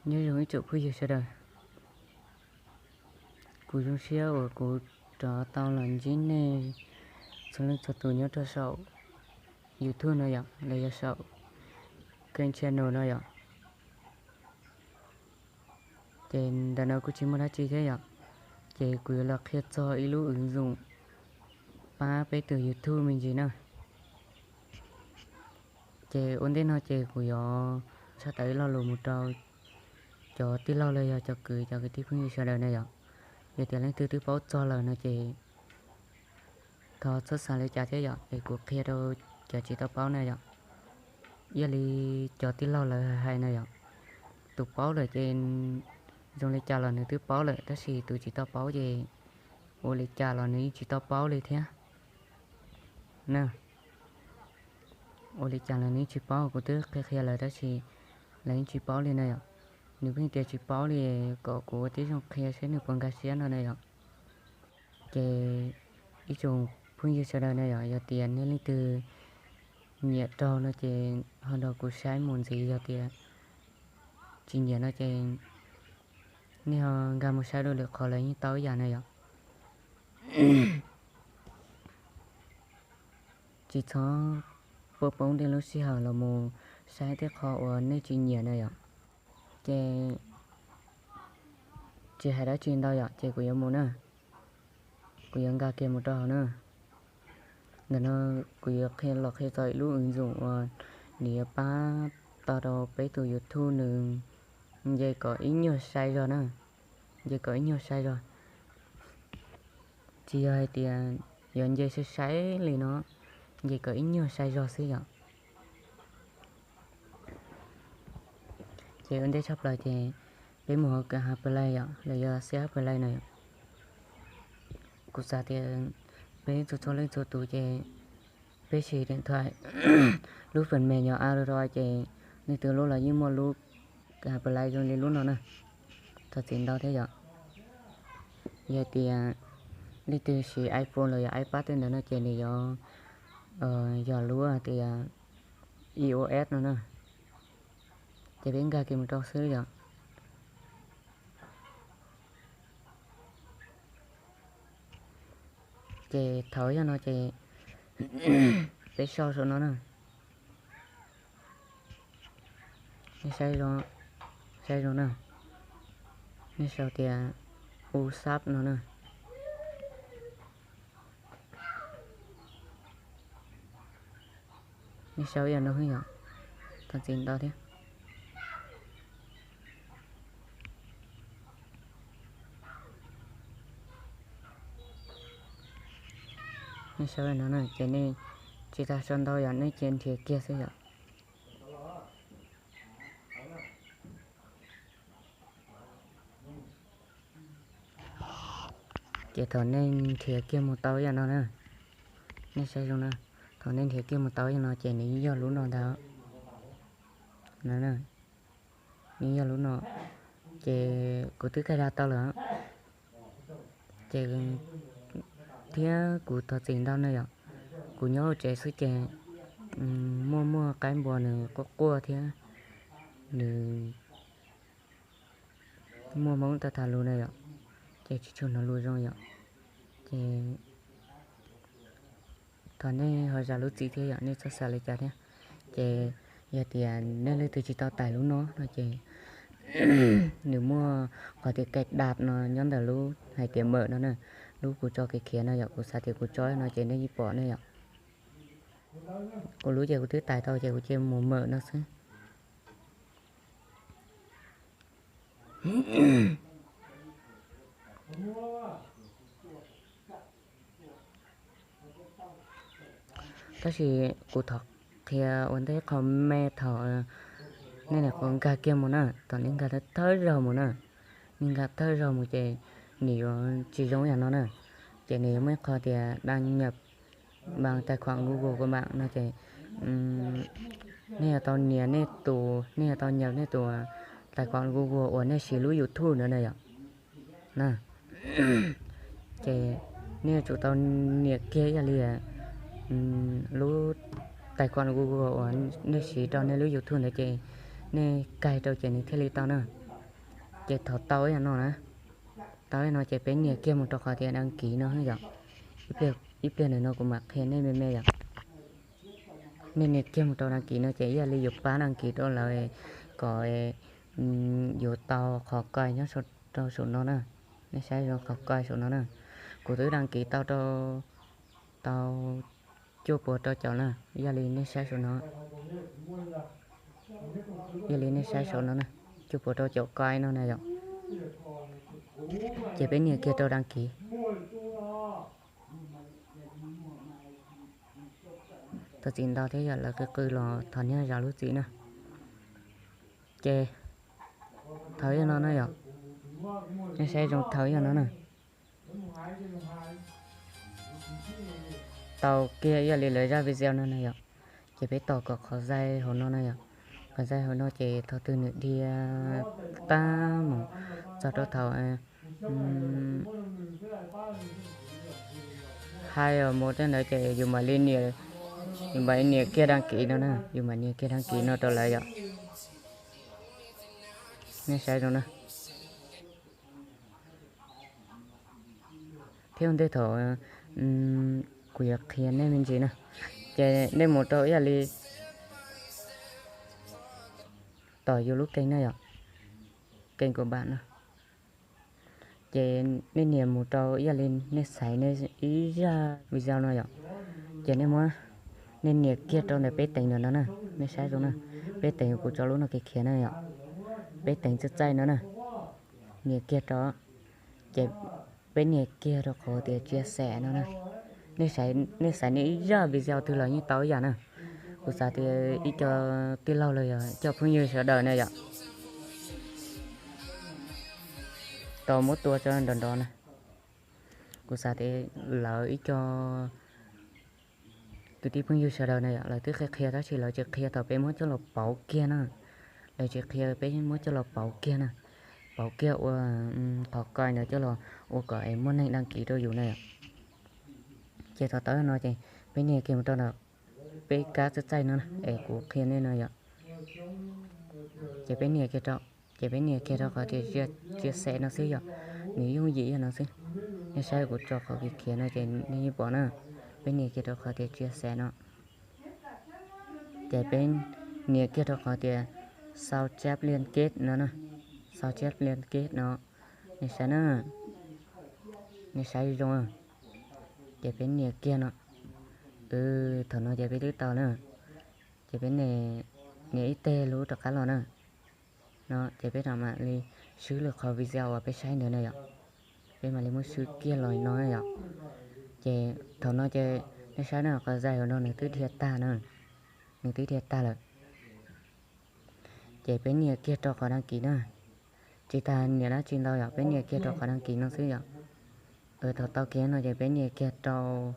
Nyob zoo ib tsoom phooj ywg sawv daws, kuv zoo siab uas kuv rov tau los ntsib nej txhua leej txhua tus nyob rau saum YouTube no yom, los yog saum kênh channel no yom. Ces ntawm no kuj tsis muaj dab tsi thiab yom, ces kuv yuav los qhia txog ib lub ứng dụng pab peb tus YouTube me ntsis na. Ces ua ntej no ces kuv yuav tshaj tawm ib lo lus mus rau cov tij laug los yog cov kwv cov kwv tij phooj ywg sawv daws na yom. Yog tias leej twg twb paub txog lawm no ces thov txhob xav li cas thiab yom, es kuv qhia rau cov tsis tau paub na yom. Yog li cov tij laug lawv hais na yom, tus paub lawm ces zoo li cas los nws twb paub lawm, tab sis tus tsis tau paub ces ua li cas los nws yeej tsis tau paub li thiab na. Ua li cas los nws yeej tsis paub, kuv twb qhia qhia lawv tab sis lawv yeej tsis paub li na yom. Nws pheej tias tsis paub li, kom kuv ua tib zoo qhia seb nws puas nkag siab no na yom. Ces ib tsoom phooj ywg sawv daws na yom, yog tias nej leej twg nyiam raug no ces ho nrog kuv saib mus ntxiv, yog tias tsis nyiam no ces nej ho nkag mus saib dua lwm qhov los yeej tau ib yam na yom. Tsis txhob poob poob tej lub sij hawm los mus saib tej qho uas nej tsis nyiam na yom. Ces tsis hais dab tsi ntau yom, ces kuv yuav mus na. Kuv yuav nkag kiag mus rau hauv na. Ntawm no kuv yuav qhia los qhia txog ib lub ứng dụng uas nws yuav pab tau rau peb tus YouTube nws nce kom ib nyuag sai zog na. Nce kom ib nyuag sai zog. Tsis yog hais tias yuav nce sai sai li no, nce kom ib nyuag sai zog xwb yom. Ces ua ntej tshaj plaws ces peb mus hauv kawm ha play yom, los yog xab play na yom. Kuv xav tias peb txhua txhua leej txhua tus ces peb siv điện thoại lub phần mềm yog Android ces leej twg lub los yeej muaj lub kawm ha play zoo li lub no na. Thov txim ntau thiab yom. Yog tias leej twg siv iPhone los yog iPad tej ntawd no ces nws yuav yog lub tias iOS no na. Ces peb nkag kiag mus rau xwb yom. Ces thaum yog no ces peb sau saum no na. Nej saib zoo, saib zoo na. Nej sau tias U sab no na. Nej sau ib yam no xwb yom. Thov txim ntau thiab. Nej sau no na ces nej tsis tas sau ntau yom, nej cia nrhiav kiag xwb yom. Ces thaum nej nrhiav kiag mus tau yam no na, nej saib zoo na, thaum nej nrhiav kiag mus tau yam no ces nws yog lub no ntag. No, nws yog lub no, ces kuv twb kaij da tau lawm. Ces thiab kuv thov txim ntau na yom, kuv nyob hauv tsev xwb ces muaj muaj qaib npua nws quaj quaj thiab nws muaj Hmoob tau tham lus na yom, ces tsis tshua hnov lus zoo yom. Ces thov nej ho zam lub txim thiab yom, nej txhob xav li cas thiab. Ces yog tias nej leej twg tsis tau tải lub no no ces nws muaj qhov tias cài đặt no nyob ntawm lub hais tias mở no na, lub kuv tso kev khiav no yom, kuv xav tias kuv tso no ces nej yeej pom ne yom. Kuv lub ces kuv twb tải tau ces kuv cia mus mở no xwb. Tab sis kuv thov qhia ua ntej qho me thaum nej niam qhuav nkag kiag mus na, thaum nej nkag thawj zaug mus na, nej nkag thawj zaug mus ces nws yuav tsis zoo yam no na, ces nws yuav muaj ib qho tias đăng nhập bằng tài khoản Google của bạn no ces nej yuav tau nias nej tus, nej yuav tau nhập nej tus tài khoản Google uas nej siv lub YouTube ntawd na yom. Ces nej yuav tsum tau nias kiag ib yam li lub tài khoản Google uas nej siv rau nej lub YouTube ntawd ces nej cài rau ces nws thiaj li tau na. Ces thaum tau ib yam no na, tau ib yam no ces peb nias kiag mus rau qhov tias đăng ký no yom. Ib pliag ntawm no kuv mam qhia nej me me yom. Nej nias kiag mus rau đăng ký no ces ib yam li yuav pab đăng ký rau lawv kom yuav tau qhov coin nyob rau saum no na. Nej saib zoo qhov coin saum no na. Kuv twb đăng ký tau rau, tau cuaj puas rau caum na. Ib yam li nej saib saum no, ib yam li nej saib saum no na, cuaj puas rau caum coin no na yom. Ces peb nias kiag rau đăng ký. Thov txim ntau thiab yog lawv qw qw los thov nej zam lub txim na. Ces thaum ib yam no na yom, nej saib zoo thaum ib yam no na. Tau kiag ib yam li lawv zaj video no na yom. Ces peb tos kom qhov zai hauv no na yom. Qhov zai hauv no ces thaum twg nws dhia tag mus txog rau thaum hais mus tej ntawd ces yus mam li nias, yus mam li nias kiag đăng ký no na, yus mam nias kiag đăng ký no rau lawv yom. Nej saib zoo na. Thiab ua ntej thaum kuv yuav qhia nej me ntsis na, ces nej mus rau ib yam li tom yus lub kênh na yom, kênh của bạn na. Ces nej nias mus rau ib yam li nej xaiv nej ib zaj video no yom, ces nej muab, nej nias kiag rau ntawm peb teev ntawm no na, nej saib zoo na, peb teev kuv tso lub no kiag khiav na yom, peb teev txaij txaij no na, nias kiag rau, ces peb nias kiag rau qhov tias chia sẻ no na. Nej xaiv nej ib zaj video twg los yeej tau ib yam na. Kuv xav tias ib co tij laug los yog cov phooj ywg sawv daws na yom, tau muab tua tso nrov nrov na. Kuv xav tias lawv ib co kwv tij phooj ywg sawv daws na yom, lawv twb qhia qhia tab sis lawv tsis qhia thaum peb muab coj los pauv kiag na. Lawv tsis qhia peb muab coj los pauv kiag na. Pauv kiag ua qhov coin ntawd coj los ua kom es muaj neeg đăng ký rau yus na yom. Ces thaum tau no ces peb nias kiag mus rau ntawm peb kab txaij txaij no na es kuv qhia nej no yom. Ces peb nias kiag rau, ces peb nias kiag rau qhov tias chia sẻ no xwb yom. Nws yooj yim yog no xwb. Nej saib kuv tso qhov kiv khiav no ces nej yeej pom na. Peb nias kiag rau qhov tias chia sẻ no. Ces peb nias kiag rau qhov tias sao chép liên kết no na. Sao chép liên kết no. Nej saib na, nej saib zoo. Ces peb nias kiag no. Thaum no ces peb twb tau na. Ces peb nias ib teg lub rov qab los na. No ces peb mam li swb lwm qhov video uas peb saib ntawd na yom. Peb mam li muab swb kiag los no yom. Ces thaum no ces nej saib na, qhov zai hauv no nws twb dhia tag na. Nws twb dhia tag lawm. Ces peb nias kiag rau qhov đăng ký na. Tsis tas nias dab tsi ntau yom, peb nias kiag rau qhov đăng ký no xwb yom. Thaum tau kiag no ces peb nias kiag rau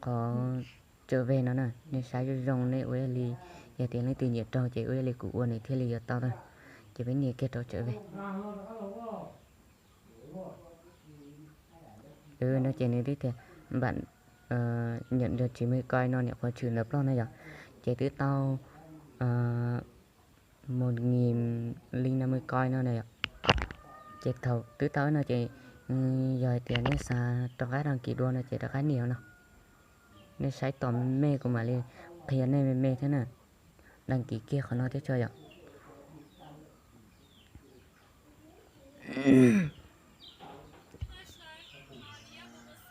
qhov trở về no na. Nej saib zoo zoo, nej ua li, yog tias leej twg nyiam raug ces ua li kuv ua nws thiaj li yuav tau na. Ces peb nias kiag rau trở về. No ces nws twb tias bạn nhận được chín mươi coin no, niam qhuav tshwm ntawm plaub na yom. Ces twb tau một nghìn năm mươi coin no na yom. Ces thaum twb tau no ces yog hais tias nej xav rov qab đăng ký dua no ces rov qab nias no. Nej saib tos me me kuv mam li qhia nej me me thiab na. Đăng ký kiag qhov no thiab tso yom.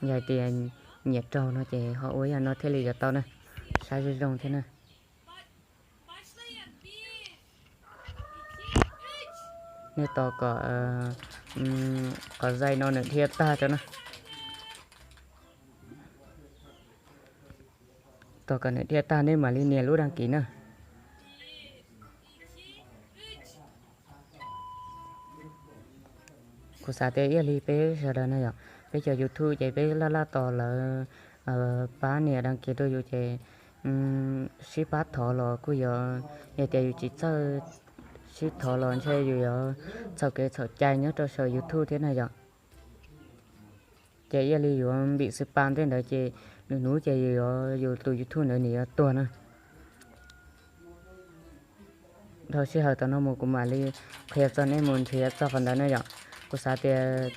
Yog hais tias nyiam raug no ces ho ua yam no thiaj li yuav tau na. Saib zoo zoo thiab na. Nej tos kom qhov zai no nws dhia tag tso na. Tos kom nws dhia tag nej mam li nias lub đăng ký na. Kuv xav tias ib yam li peb sawv daws na yom, peb cov YouTube ces peb laj laj tos lawv pab nias đăng ký rau yus ces sib pab thov los kuj yuav, yog tias yus tsis txawj sib thov los ntshe yus yuav txhaum kev txhaum cai nyob rau saum YouTube thiab na yom. Ces ib yam li yuav bị spam tej ntawd ces nws hnub ces yus yuav, yus tus YouTube ntawd nws yuav tuag na. Dhau sij hawm tom no mus kuv mam li qhia txog nej mus nrhiav txog qhov ntawd na yom. Kuv xav tias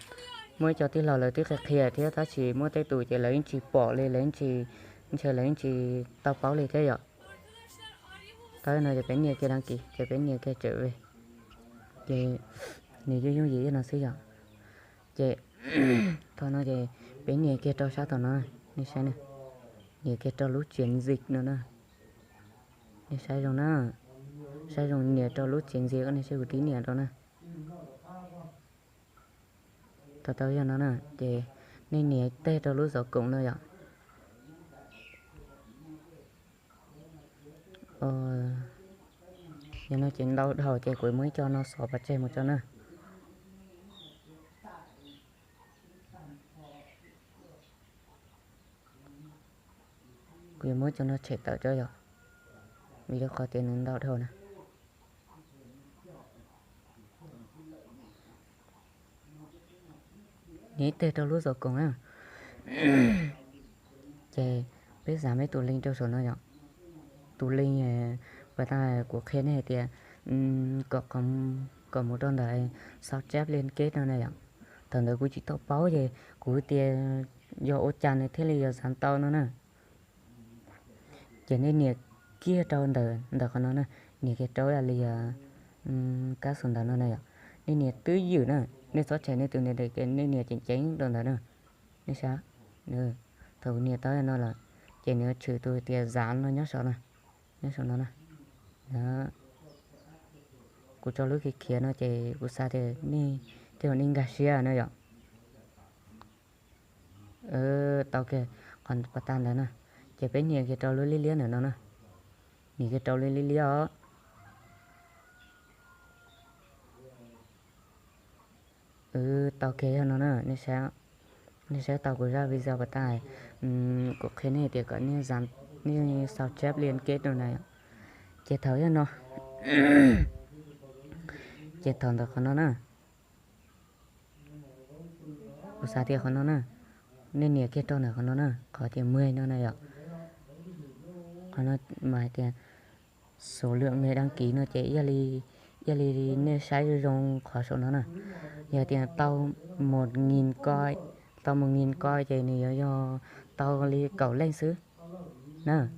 muaj ib co tij laug lawv twb qhia qhia thiab tab sis muaj tej tus ces lawv yeej tsis pom li, lawv yeej tsis, ntshe lawv yeej tsis tau paub li thiab yom. Tau no ces peb nias kiag đăng ký ces peb nias kiag trở về. Ces nws yooj yooj yim ib no xwb yom. Ces thaum no ces peb nias kiag rau sab tom no, nej saib na, nias kiag rau lub chiến dịch no na. Nej saib zoo na, saib zoo nias rau lub chiến dịch, nej saib kuv tib nias rau na. Tau tau yog no na, ces nej nias teg rau lub giấy cộng no yom. Yog no ces ntau dhau ces kuv muab ib co no xov pov tseg mus tso na. Kuv yuav muab cov no tshem tawm tso yom, vim rau qhov tias nws ntau dhau na. Nias teg rau lub giấy cộng na. Ces peb xa peb tus link rau saum no yom. Tus link pas tas kuv qhia nej hais tias kom, kom mus rau ntawm sao chép liên kết no na yom. Thaum ntawd kuv tsis tau paub ces kuv tias yog ua cas nws thiaj li yuav xa tau no na. Ces nej nias kiag rau ntawm, ntawm qhov no na, nias kiag rau ib yam li kab xus ntawm no na yom. Nej nias twb ywm na, nej txhob tshem nej tus ntawd, nej nias ceev ceev rau ntawd na. Nej saib, thaum kuv nias tau no lawm, ces nws yuav tshwm tus tias zav no nyob saum no, nyob saum no na. Kuv tso lub khiav khiav no ces kuv xav tias nej tej zaum nej nkag siab no yom. Tau kiag qhov pas tas ntawd na, ces peb nias kiag rau lub liab liab ntawm no na. Nias kiag rau lub liab liab os. Tau kiag yog no na, nej saib tau kuv zaj video pas tas, kuv qhia nej tias kom nej sao chép liên kết no na. Ces thaum yog no, ces thaum ntawm qhov no na, kuv xav tias qhov no na, nej nias kiag rau ntawm qhov no na, qhov tias mười no na yom. Qhov no mas hais tias số lượng người đăng ký no ces ib yam li nej saib zoo zoo qhov saum no na. Yog tias tau một nghìn coi, tau một nghìn coi ces nws yuav yog tau li kaum leej xwb na.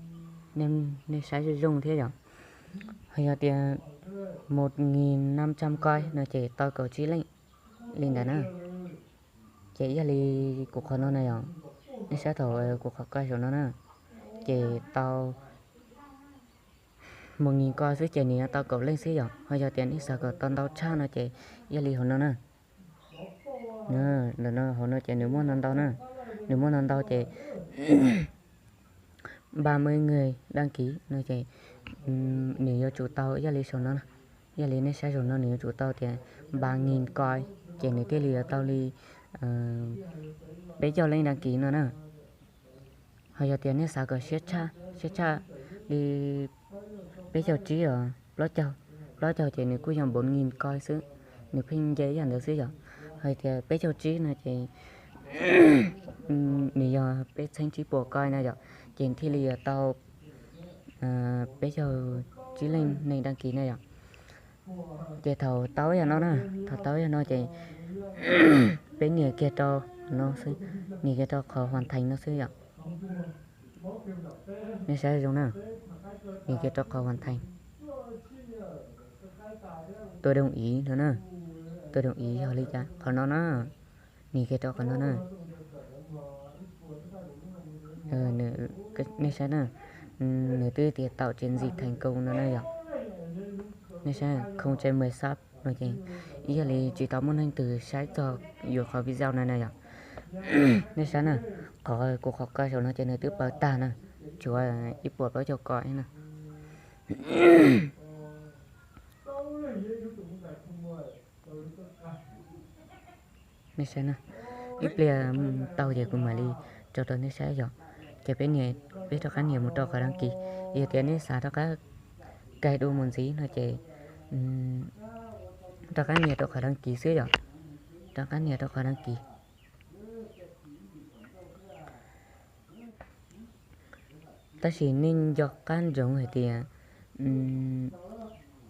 Nej saib zoo zoo thiab yom. Ho yog tias một nghìn năm trăm coi no ces tau kaum tsib leej li ntawd na. Ces ib yam li kuv qhov no na yom, nej saib thaum kuv qhov coi saum no na, ces tau một nghìn coi xwb ces nws yuav tau kaum leej xwb yom. Ho yog tias nej xav kom tau ntau tshaj no ces ib yam li hauv no na. Hauv no ces nws muaj no ntau na, nws muaj no ntau ces ba mươi người đăng ký no ces nws yuav tsum tau ib yam li saum no, ib yam li nej saib saum no nws yuav tsum tau tias ba nghìn coi ces nws thiaj li yuav tau li peb caug leej đăng ký no na. Ho yog tias nej xav kom siab tshaj, siab tshaj li peb caug tsib os, plaub caug, plaub caug ces nws kuj yog bốn nghìn coi xwb, nws pheej nce ib yam ntawd xwb yom. Ho tias peb caug tsib no ces nws yog peb txheeb tsib puas coi na yom, ces thiaj li yuav tau peb caug tsib leej neeg đăng ký na yom. Ces thaum tau yam no na, thaum tau yam no ces peb nias kiag rau no xwb, nias kiag rau qhov hoàn thành no xwb yom. Nej saib zoo na, nias kiag rau qhov hoàn thành. Tôi đồng ý no na, tôi đồng ý yog li cas qhov no na, nias kiag rau qhov no na. Nej saib na, nws twb tias tạo chiến dịch thành công no na yom. Nej saib không trên mười sub no ces ib yam li tsis tau muaj neeg twg saib txog yus qhov video no na yom. Nej saib na, qhov kuv qhov coi saum no ces nws twb paws tag na, tshuav ib puas plaub caug coi na. Nej saib na, ib pliag tau ces kuv mam li tso rau nej saib yom. Ces peb nias, peb rov qab nias mus rau qhov đăng ký. Yog tias nej xav rov qab cài đu mus ntxiv no ces rov qab nias rau qhov đăng ký xwb yom. Rov qab nias rau qhov đăng ký. Tab sis nej nco qab ntsoov hais tias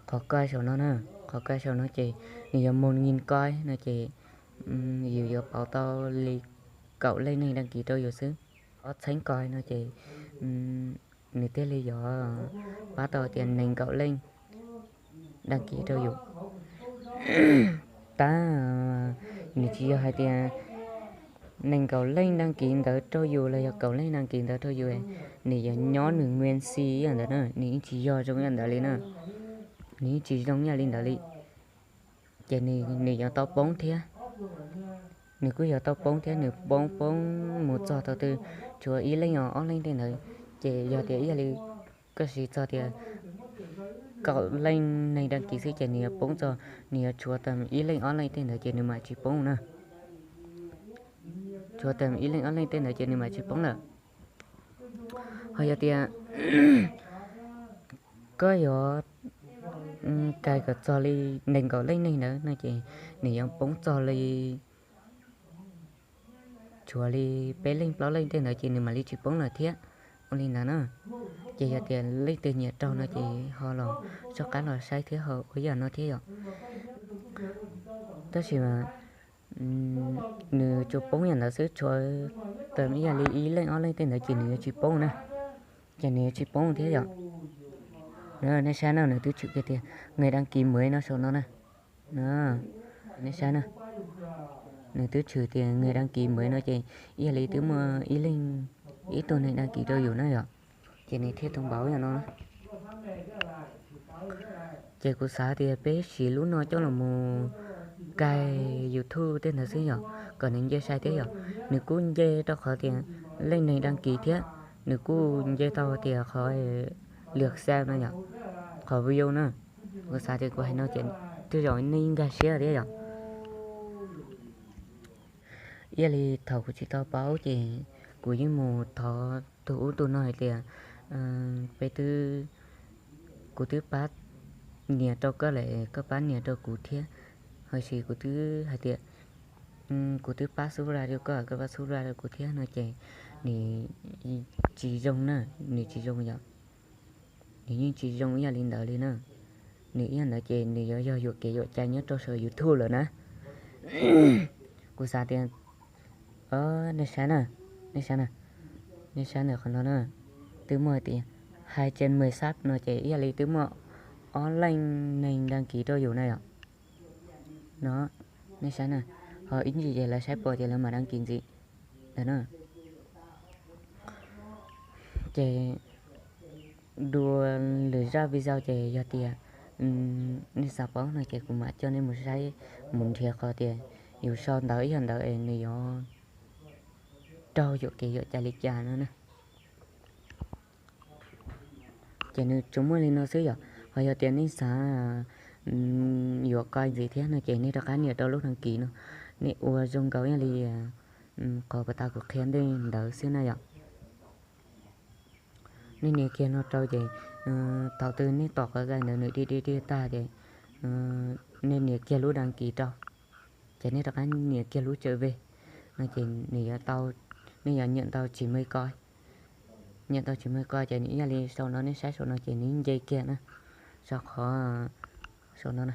qhov koj saum no na, qhov koj saum no ces nws yuav mus nkim koj no ces yus yuav pauv tau li kaum leej neeg dag kis rau yus xwb. Ob txheeb koj no ces nws thiaj li yuav pab tau tias nees nkaum leej dag kis rau yus. Tab nws tsis yog hais tias nees nkaum leej dag kis ntawd rau yus los yog kaum leej dag kis ntawd rau yus, nws yuav nyob nws nquen xi ib yam ntawd na, nws yeej tsis yog zoo ib yam ntawd li na, nws yeej tsis zoo ib yam li ntawd li. Ces nws yuav tau poob thiab, nws kuj yuav tau poob thiab, nws poob poob mus txog thaum twg tshuav ib leej os ob leej tej ntawd, ces yog tias ib yam li koj siv txog tias kaum leej neeg dag kis xwb ces nws yuav poob txog, nws yuav tshuav tau ib leej ob leej tej ntawd ces nws mam tsis poob na. Tshuav tau ib leej ob leej tej ntawd ces nws mam tsis poob lawm. Ho yog tias koj yuav kais kom txog li nees nkaum leej neeg ntawd no ces nws yuav poob txog li tshuav li peb leej plaub leej tej ntawd ces nws mam li tsis poob lawm thiab. Ua li ntawd na, ces yog tias leej twg nyiam raug no ces ho los soj qab los saib thiab ho ua yam no thiab yom. Tab sis mas nws tsuas poob yam ntawd xwb, tshuav tau ib yam li ib leej ob leej tej ntawd ces nws yuav tsis poob na, ces nws yuav tsis poob thiab yom. Nej saib na, nws twb tshwm kiag tias nqe dag kis mawv no saum no na. Nej saib na, nws twb tshwm tias nqe dag kis mawv no ces ib yam li twb muaj ib leej, ib tug neeg dag kis rau yus na yom, ces nws thiaj tau npauv yam no. Ces kuv xav tias peb siv lub no coj los mus kais YouTube tej ntawd xwb yom, kom nws nce sai thiab yom. Nws kuj nce rau qhov tias leej neeg dag kis thiab, nws kuj nce tau tias qhov lượt xem no yom, qhov view na. Kuv xav tias kuv hais no ces tej zaum nej yeej nkag siab thiab yom. Ib yam li thaum kuv tsis tau paub ces kuv yeej mus thov tus ub tus no hais tias, peb twb, kuv twb pab nias rau koj lawm, koj pab nias rau kuv thiab, ho sis kuv twb hais tias kuv twb pab subscribe rau koj, koj pab subscribe rau kuv thiab no ces nws tsis zoo na, nws tsis zoo yom. Nws yeej tsis zoo ib yam li ntawd li na. Nws ib yam ntawd ces nws yuav yog yuam kev yuam cai nyob rau saum YouTube lawm na. Kuv xav tias, nej saib na, nej saib na, nej saib ntawm qhov no na, twb muaj tias hai trên mười sub no ces ib yam li twb muaj ob leej neeg dag kis rau yus na yom. No, nej saib na, ho ib ntsis ces lawv saib pom ces lawv mam dag kis ntxiv ntawd na. Ces dua lwm zaj video ces yog tias nej xav paub no ces kuv mam coj nej mus saib, mus nrhiav qhov tias yus sau ntawv ib yam ntawd es nws yuav raug yuam kev yuam cai li cas no na. Ces nws tsuas muaj li no xwb yom. Ho yog tias nej xav yuav koj ntxiv thiab no ces nej rov qab nias rau lub dag kis no, nej ua zoo nkaus ib yam li qhov puag ta kuv qhia ntej ntawd xwb na yom. Nej nias kiag no rau ces thaum twg nej tom qhov zais ntawd nws dig dig dig tag ces nej nias kiag lub dag kis rau, ces nej rov qab nias kiag lub tsawv ve no ces nws yuav tau, nej yuav nyiam tau chín mươi coi. Nyiam tau chín mươi coi ces nws ib yam li saum no, nej saib saum no ces nws nce kiag na, saum qhov, saum no na,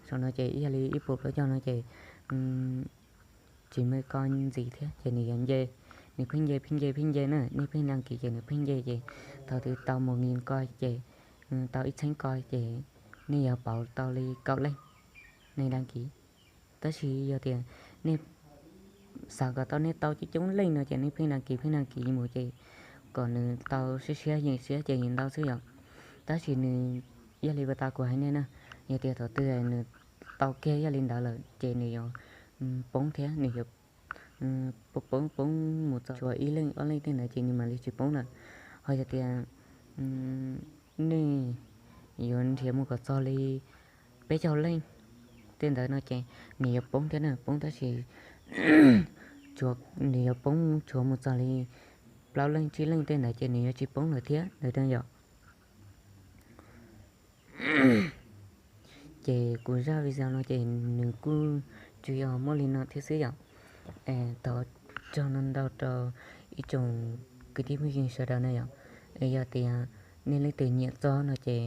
saum no ces ib yam li ib puas plaub caug no ces chín mươi coi ntxiv thiab ces nws yuav nce, nws pheej nce pheej nce pheej nce na, nej pheej dag kis ces nws pheej nce ces thaum twg tau một nghìn coi ces, tau ib txheeb coi ces nej yuav pauv tau li kaum leej neeg dag kis. Tab sis yog tias nej xav kom tau, nej tau coob coob leej no ces nej pheej dag kis pheej dag kis mus ces kom nws tau siab siab yeem siab ces yeej ntau xwb yom. Tab sis nws ib yam li puag ta kuv hais nej na, yog tias thaum twg nws tau kiag ib yam li ntawd lawm ces nws yuav poob thiab, nws yuav poob poob mus txog tshuav ib leej ob leej tej ntawd ces nws mam li tsis poob lawm. Ho yog tias nej yuav nrhiav mus kom txog li peb caug leej tej ntawd no ces nws yuav poob thiab na, poob tab sis nws yuav poob tshuav mus txog li plaub leej tsib leej tej ntawd ces nws yuav tsis poob lawm thiab ntawd na yom. Ces kuv zaj video no ces nws kuj tsuas yog muaj li no thiab xwb yom. Thov txog no ntau rau ib tsoom kwv tij phooj ywg sawv daws na yom. Yog tias nej leej twg nyiam txog no ces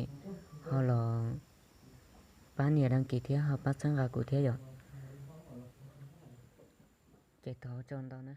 ho los Pab nias đăng ký thiab ho pab txhawb nqa kuv thiab yom. Ces thov tsaug ntau na.